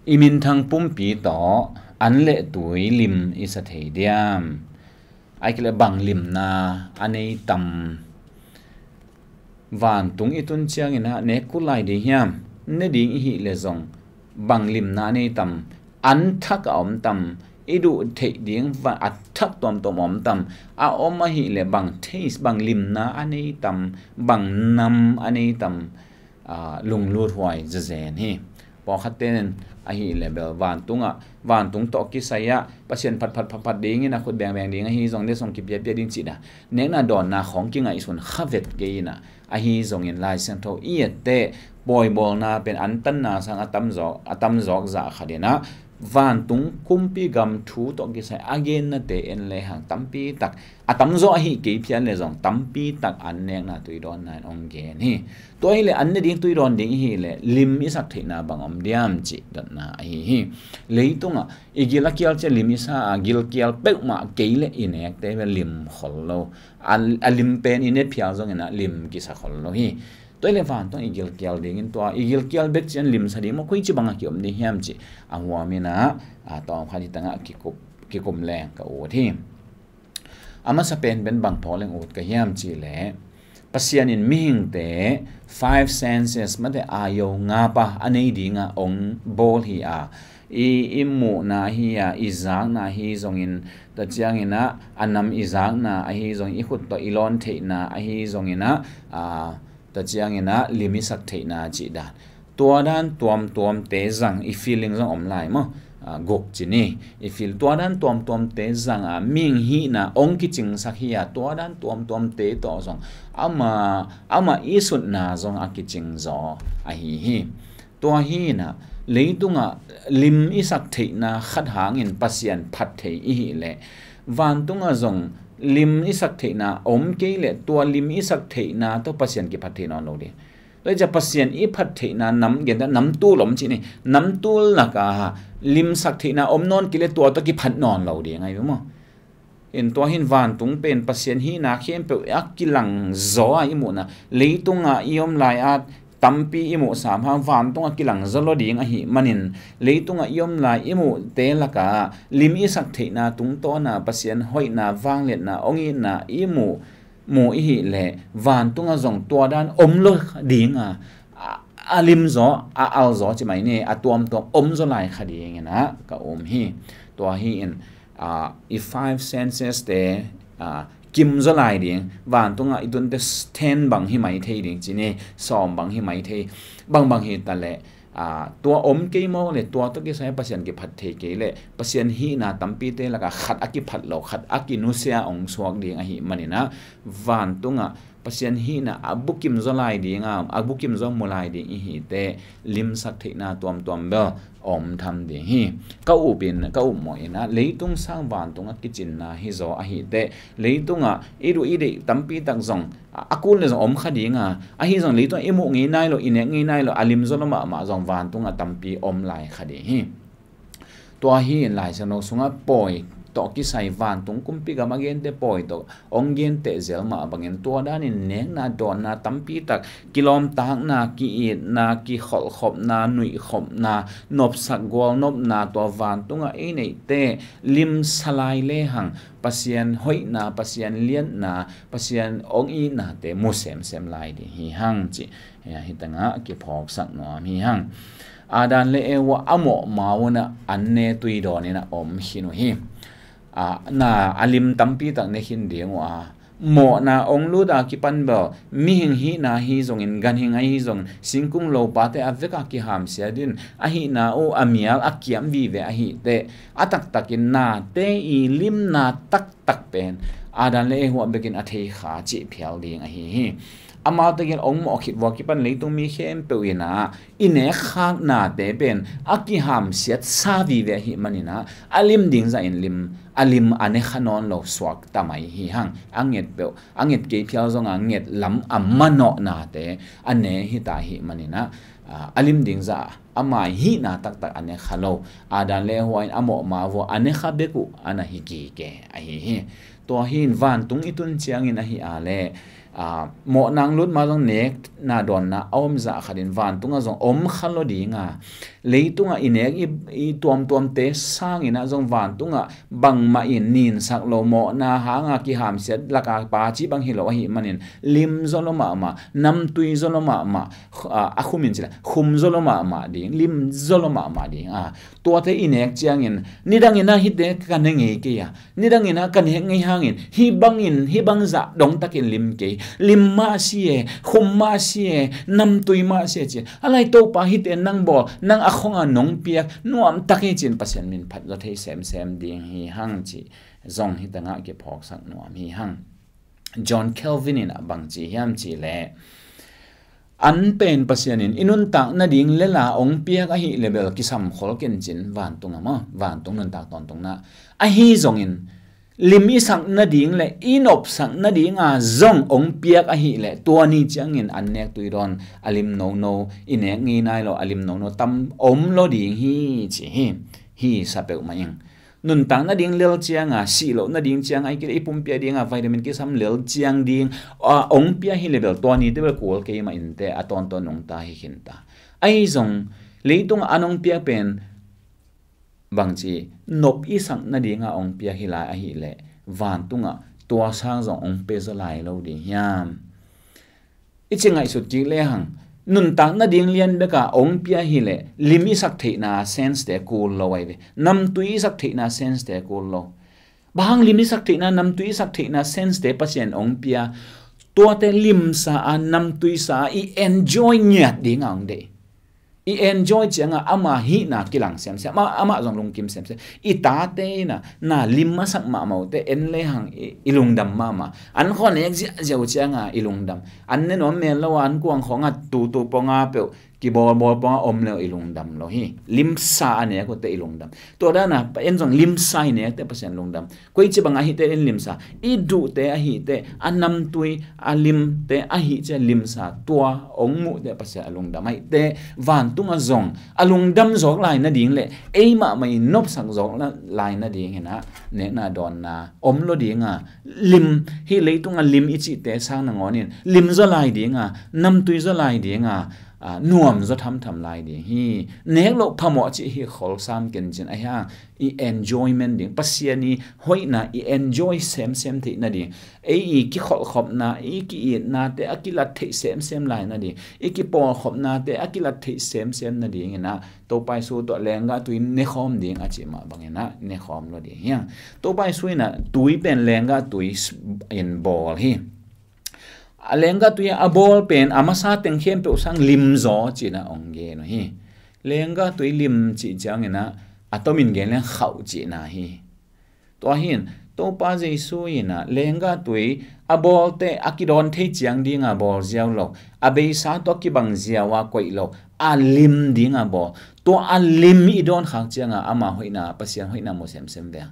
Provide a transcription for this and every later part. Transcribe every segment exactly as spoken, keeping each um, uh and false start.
I minthang pumpi tawh an le tui lim i sa thei diam? Ahih kei leh bang limna a nei tam? Vantung i tun ciangin ah nek kul lai ding hiam? Ne ding i hih leh zong bang limna a nei tam? An thak a om tam? I duh theih ding va a thak tuamtuam a om tam? A om ahih leh bang taste, bang limna a nei tam? Bang nam a nei tam? Aa, lunglut huai zazen hi. Pawlkhatte in ahih leh bel vantungah, vantung tawh kisai ah Pasian phat phat phat phat dingin a khut bengbeng ding ahi zong, le song kipiapia ding cih dan, nekna dawnna khawng kingaihsun kha vet kei in ah, ahi zongin Lai Siangtho i etteh pawibawlna pen antanna sang a tamzawk, a tamzawk zah khat in ah, vantung kumpi gam thu tawh kisai a gennate en lehang tampi tak, a tamzaw ahi kei phial leh zong tampi tak an nekna tui dawnna in hong gen hi. Tua hileh an ne ding tui dawn ding i hih leh lim i sak theihna bang om diam cih dotna ahi hi. Leitungah i gil a kial ciang lim i sa a, gilkial peuhmah kei leh i nekte bel lim khol lo. A, a lim pen i ne phial zongin ah lim kisa khol lo hi. Tua hileh vantung i gilkial dingin tua i gilkial bek ciang limsa ding maw, koici bangah kiom ding hiam cih a huam in ah, a tawm khat hi tangah kikum, kikum leng ka ut hi. A masa pen pen bang phawk leng ut ka hiam cih leh, Pasian in mihingte five senses, mate, aa, yo nga pa a nei dingah hong bawl hi a, i, i muhna hi a, i zakna hi zongin, tua ciangin ah a nam i zakna ahi zongin, i khut tawh i lawn theihna ahi zongin ah, aa, tua ciangin ah lim i sak theihna cih dan. Tua dan tuamtuamte zang, i feeling zong om lai maw? Aa, guk ci ni. I feel tua dan tuamtuamte zang a, mihing hihna hong kicingsak hi a, tua dan tuamtuamte tawh zong ama, ama i sutna zong a kicing zaw ahi hi. Tua hi in ah, leitungah lim i sak theihna khat hangin Pasian phat thei i hih leh, vantungah zong lim i sak theihna om kei leh, tua lim i sak theihna tawh Pasian kiphat thei nawn lo ding. Tua hi ciah Pasian i phat theihna nam, genta nam tul om cih ni, nam tul lakah lim sak theihna om nawn kei leh tua tawh kiphat nawn lo ding ahi maw? In tua hin vantung pen Pasian hihna khempeuh a kilang zaw a i muhna, leitungah i om lai-at tampi i muh sam hang vantungah kilang zaw lo ding ahih manin, leitungah i om lai i muhte lakah lim i sak theihna tungtawna Pasian hoihna, vangliatna, hong itna i muh, muh i hih leh vantungah zong tua dan om lo ding a, a, a lim zaw, a al zaw ci mai ni, a tuamtuam om zaw lai kha dingin ah ka um hi. Tua hi in, aa, i five senses te, aa, kim zaw lai ding, vantungah i tunte ten bang hi mai thei ding ci ni, sawm bang hi mai thei, bangbang hi ta leh, aa, tua om kei mawk leh, tua tawh kisai Pasian kiphat thei kei leh, Pasian hihna tampite lakah khat a kiphat lo, khat a kinusia hong suak ding ahih manin ah, vantungah Pasian hihna a bukim zaw lai ding a, a bukim zaw mu lai ding i hih teh, limsak theihna tuamtuam bel om tham ding hi. Ka up in, ka up mawh in ah, leitung sang vantung a kicinna hi zaw ahih teh, leitungah i duh i deih tampi tak zong a, a kul leh zong om kha ding a, ahi zong leitungah i muh ngei nai lo, i nek ngei nai lo, a lim zaw lo mahmah zong vantungah tampi om lai kha ding hi. Tua hi in Lai Siangtho sungah pawi tawh kisai, vantung kumpi gam a gente pawi tawh hong gente zel mah bangin, tua danin nekna dawnna tampi tak, kilawmtatna, ki-itna, kikholhkhopna, nuihkhopna, nopsak gualnopna, tua vantungah ei neihte limsa lai lehang Pasian hoihna, Pasian liatna, Pasian hong itnate mu semsem lai ding hi hang cih, hia, hi tangah kiphawksak nuam hi hang. Adam le Eva a mawh ma un ah an ne tui dawn in a om khin uh hi. A, na a lim tampi tak ne khin ding uh a, mawhna hong lut a kipan bel mihing hihna hi zongin, ganhing ahi zongin, singkung lopate a vek a kihamsiat in, a hihna uh a mial a kiam vive ahih teh, a taktakin nate i limna taktak pen Adam le Eva bekin a thei kha cih phial ding ahi hi. Amau tegel hong mawh khit vua kipan leitung mi khempeuh in ah i nekkhaknate pen a kihamsiat sa vive ahih manin ah, a lim ding zahin lim, a lim a ne kha nawn lo suak ta mai hi hang. A nget peuh, a nget kei phial zong a nget lam a manawhnate a ne hi ta ahih manin ah, a, a lim ding zah a mai hihna taktak a ne kha lo. Adam le Eva in a mawh ma vua a ne kha bek uh a na hi kike ahi hi. Tua hi in vantung i tun ciangin ahi a leh, Aa, mawhna hong lut ma zong nekna dawnna a om zah khatin vantungah zong om kha lo dinga, leitungah i nek i, i tuamtuamte sanginah zong vantungah bangmah in ninsak lo, mawhna hanga kihamsiat laka paci bang hi lo ahih manin lim zaw lo mahmah, namtui zaw lo mahmah, aa, a khumin cila khum zaw lo mahmah ding, lim zaw lo mahmah ding. Aa, tuate i nek ciangin nidangin ah hihte ka ne ngei kei a, nidangin ah ka nek ngei hangin hih bangin, hih bang zah dongtakin lim kei, lim mah si e, khum mah si e, namtui mah si e ci-in, a lai Topa hihte nang bawl, nang a khonga nong piak nuamtak hi ci-in Pasian min phat zaw thei semsem ding hi hang cih zong hih tangah kiphawksak nuam hi hang. John Calvin in ah bang ci hiam cih leh, an pen Pasian in i nuntak nading lela hong piak ahih leh bel kisam khol kencin vantung ah maw, vantung nuntak tawntungna. Ahi zongin lim i sak nading le i nopsak nadinga zong hong piak ahih leh tua ni ciangin an nek tui dawn, a lim nono, i nek ngei nai lo, a lim nono tam om lo ding hi ci hi. Hi sa peuhmah ing. Nuntak nading lel cianga, sih loh nading cianga, i kile i pumpi a dinga vitamin kisam lel ciang ding, a, hong pia hi leh bel tua nite bel kul kei mah inteh, a tawntawn nungta hi khinta. Ahi zong, leitungah an hong piak pen bangci nop i sak nadinga hong piak hi lai ahih leh vantungah tua sang zong hong pia zaw lai lo ding hiam? I ci ngaihsut kik lehang, nuntak nading lian beka hong pia hi leh lim i sak theihna sense te kul lo ahi ve. Namtui i sak theihna sense te kul lo. Bang hang lim i sak theihna, namtui i sak theihna sense te Pasian hong pia, tuate limsa a, namtuisa a i enjoy ngiat dinga hong deih. I enjoy cianga ama hihna kilang semsem, ama, amah zong lungkim semsem. I tate ina, na lim masak mahmah uhte en lehang i, i lungdam mahmah. An khua nek ziahziah uh cianga i lungdam. An ne nuam mel lo a, an kuang khonga tutu ponga peuh, kibawlbawl ponga om leu i lungdam lo hi. Limsa a nek uhte i lungdam. Tua dana, pa en zong limsa i nekte Pasian lungdam. Koici bang ahihte in limsa, i duhte ahihte, a namtui, a limte ahih cia limsa, tua hong muhte Pasian a lungdam ahihte, vantungah zong a lungdam zawk lai nading le ei mahmah i nopsak zawk la-, lai nading inah nekna dawnna om lo dinga, lim, hih leitunga lim i cihte sang nangawnin lim zaw lai dinga, namtui zaw lai dinga, a, nuam zaw thamtham lai ding hi. Nek loh phamawh cih hi kholsam kencin ahi hang, i enjoyment ding, Pasian i hoihna i enjoy semsem theih nading, ei i kikholhkhopna, i ki-itnate a kilat theih semsem lai nading, i kipawlkhopnate a kilat theih semsem nading inah, Topa Jesu tawh lenggah tui nekhawm ding a cih mah bang inah nekhawm lo ding hiang. Topa Jesu inah tui pen lenggah tui s-, in bawl hi. A lenggah tui a bawl pen a masa teng khempeuh sang lim zaw cihna hong gen uh hi. Lenggah tui lim cih cianginah a tomin gen leng khauh cihna hi. Tua hin Topa Jesu inah lenggah tui a bawlte a kidawn thei ciang dinga bawl ziau lo, a beisa tawh a kibang ziau a koih lo, a lim dinga bawl. Tua a lim i dawn khak cianga ama hoihna, Pasian hoihna mu semsem ve.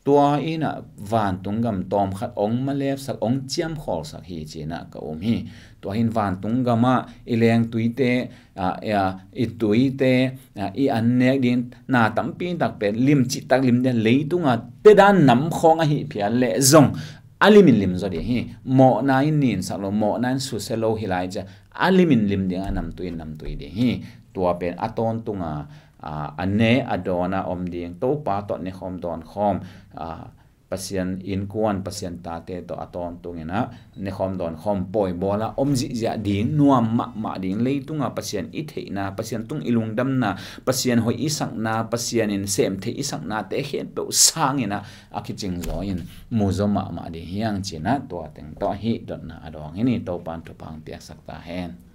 Tua inah vantung gam tawmkhat hong malepsak, hong ciamkhawlsak hi cinah ka um hi. Tua hin vantung gamah i lengtuite, a, a, i tuite, a, i an nek ding na tampi tak pen lim cihtak lim ding, leitunga tedan nam khawng ahi phial leh zong a limin lim zaw ding hi. Mawhna in ninsak lo, mawhna in susia lo hi lai cia a limin lim ding a, namtui in namtui ding hi. Tua pen a tawntunga, a, a ne a dawna om ding, Topa tawh nekhawm dawnkhawm, a, Pasian innkuan, Pasian tate tawh a tawntunginah nekhawm dawnkhawm pawibawla om zihziah ding, nuam mahmah ding, leitunga Pasian i theihna, Pasian tung i lungdamna, Pasian hoih i sakna, Pasian in semtheih i saknate khempeuh sanginah a kicing zaw in mu zaw mahmah ding hiang cinah tua teng tawh ahi dotna a dawng hi ni. Topan thupha hong piaksak ta hen.